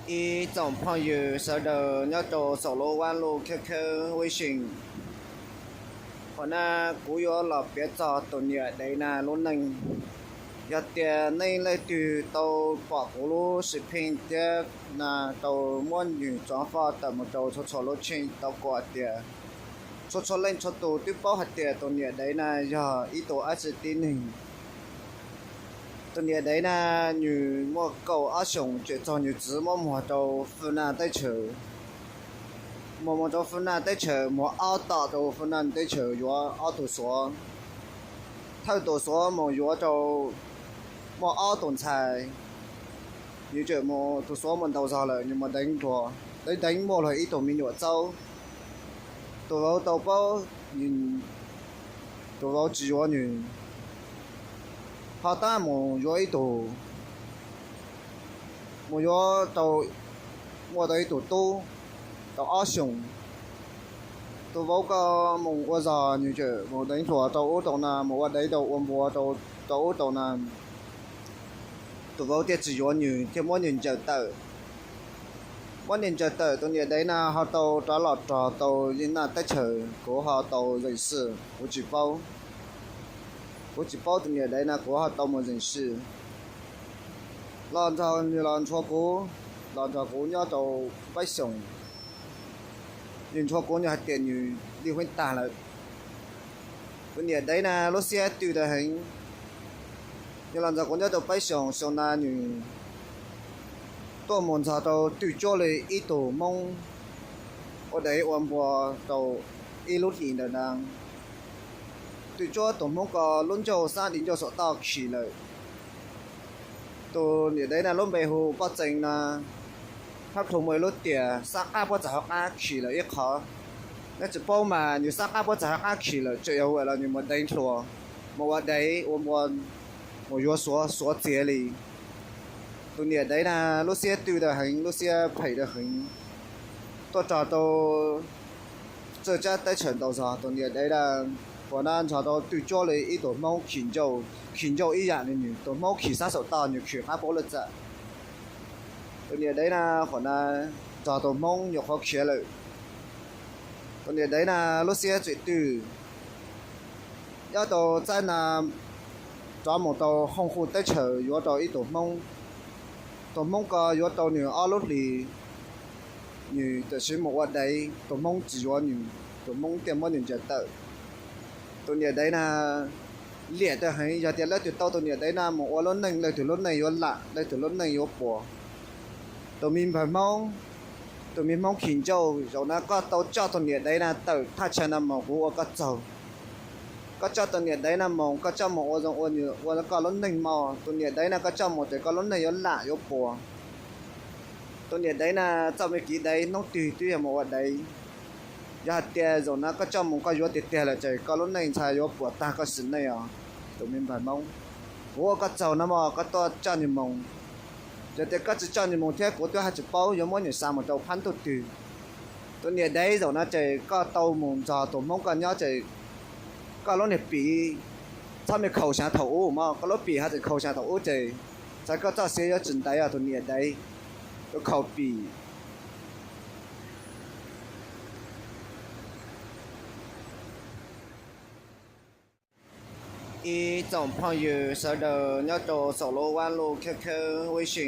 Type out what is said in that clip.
Ib tsoom phooj ywg sawv daws nyob rau saum lub vaj lug khab khab vib si, qhov no kuv yuav los piav txog tus niam dev na lub neej. Yog tias nej leej twg tau pom kuv lub sim pheej thiab na, tau muab nws tso foj tawm mus rau txhua txhua lub tsheej tau kuas tias, txhua txhua leej txhua tus twb paub hais tias tus niam dev na yog ib tug ab tsi tib neeg. Tus niam dev na, nws muaj kaum ob xyoos tseem txog nws txiv muab muag rau Fwj Naj teb chaws. Muag mus rau Fwj Naj teb chaws, muag ob tom rau Fwj Naj teb chaws yuav ob tug Suav. Thawj tus Suav mus yuav rau, muaj ob tus ntxhais, nws tseem mus, tus Suav mus ntau zog lawm, nws mus deev hluas, deev deev muaj luag ib tug me nyuam txaub. Tus vauv tau paub, tus vauv tsis yuav nws, ho tab mus yuav ib tug, mus yuav tau, muaj tau ib tug tub tau ob xyoos. Tus vauv ko mus ua zog, nws tseem mus deev hluas rau ub rau no, mus ua dev rau ua npua rau ub rau no. Tus vauv thiaj tsis yuav nws thiaj muab nws ncaws tawm. Muab nws ncaws tawm, tus niam dev na ho tau rov los rog tau Fwj Naj teb chaws, kuv ho tau zeem xwm, kuv tsis paub. Kuv tsis paub tus niam dev na, kuv ho tau mus zeem xwm. Los nrog nws los ntxuav kuv, los nrog kuv nyob rau peb xyoos. Nws ntxuav kuv, nws hais tias nws li huv tag lawm. Tus niam dev na lub siab tw tag heev. Nws los ntxuav kuv nyob rau peb xyoos, xyoo na nws tuaj mus ntxog rau twj cuab li ib tug Hmoob ua dev ua npua rau ib lub hlis ntawd na. Twj cuab tus Hmoob ko lub ncauj xab di ncauj saum toj khis lawm. Tus niam dev na lub npe hu Poj Txee no, hab plhu muaj ib lub tias xab qab puab txag hauv qab khis lawm ib qho. Neb tsis paub mas nws xab qab puab txag hauv qab khis lawm tseem yog ua los nws mus deev hluas, mus ua dev ua npua, mus yuav Suav, Suav txiav li. Tus niam dev na lub siab tw tag heev, lub siab phem tag heev. Tuaj rog rau txawj tsab teb chaws ntau zog, tus niam dev na, qhov na nrog rau twj cuab li ib tug Hmoob khis ncauj, khis ncauj ib yam li nws, tus Hmoob khis xab saum toj nws khis qab puab lub txaj. Tus niam dev na, qhov na nrog tus Hmoob nyuam qhuav khiav lawm. Tus niam dev na lub siab tseem tw, nyob tau txaib na rov mus rau Hooj Huj teb chaws yuav rau ib tug Hmoob. Tus Hmoob ko yuav tau nws ob lub hlis, nws tam sim mus ua dev, tus Hmoob tsis yuav nws, tus Hmoob thiaj muab nws ncaws tawm. Tus niam dev na liam tag heev, yog tias leej twg tau tus niam dev na mus ua lub neej, leej twg lub neej yuav lam, leej twg lub neej yuav puas. Tus me npawg Hmoob, tus me Hmoob khis ncauj, zaum na koj tau coj tus niam dev na tawm thaj chaw no mus, kuv ua koj tsaug. Koj coj tus niam dev na mus, koj coj mus ua zoo ua nws, ua koj lub neej mog. Tus niam dev na koj coj mus ces koj lub neej yuav lam yuav puas. Tus niam dev na txoj me kev dev hnub twg twb yog mus ua dev. Yog hais tias zaum na koj coj mus koj yuav tiag tiag lawm ces koj lub neej ntshai yuav puas tag koj sim neej os. Tus me npawg Hmoob, kuv ua koj tsaug no mog, koj tuaj coj nws mus. Yog tias koj tsis coj nws mus thiab kuv twb haj tsis paub yuav muab nws xa mus rau phab ntuj twg. Tus niam dev, zaum no ces koj tau mus nrog tus Hmoob koj nyob ces koj lub niag pim txhob me khaus xyaav thaum ub mog, koj lub pim ho tseem khaus xyaav thaum ub ces txhais koj txoj sia yuav tsis ntev os tus niam dev, tus khaus pim. Ib tsoom phooj ywg sawv daws nyob rau saum lub vaj lug khab khab vib si,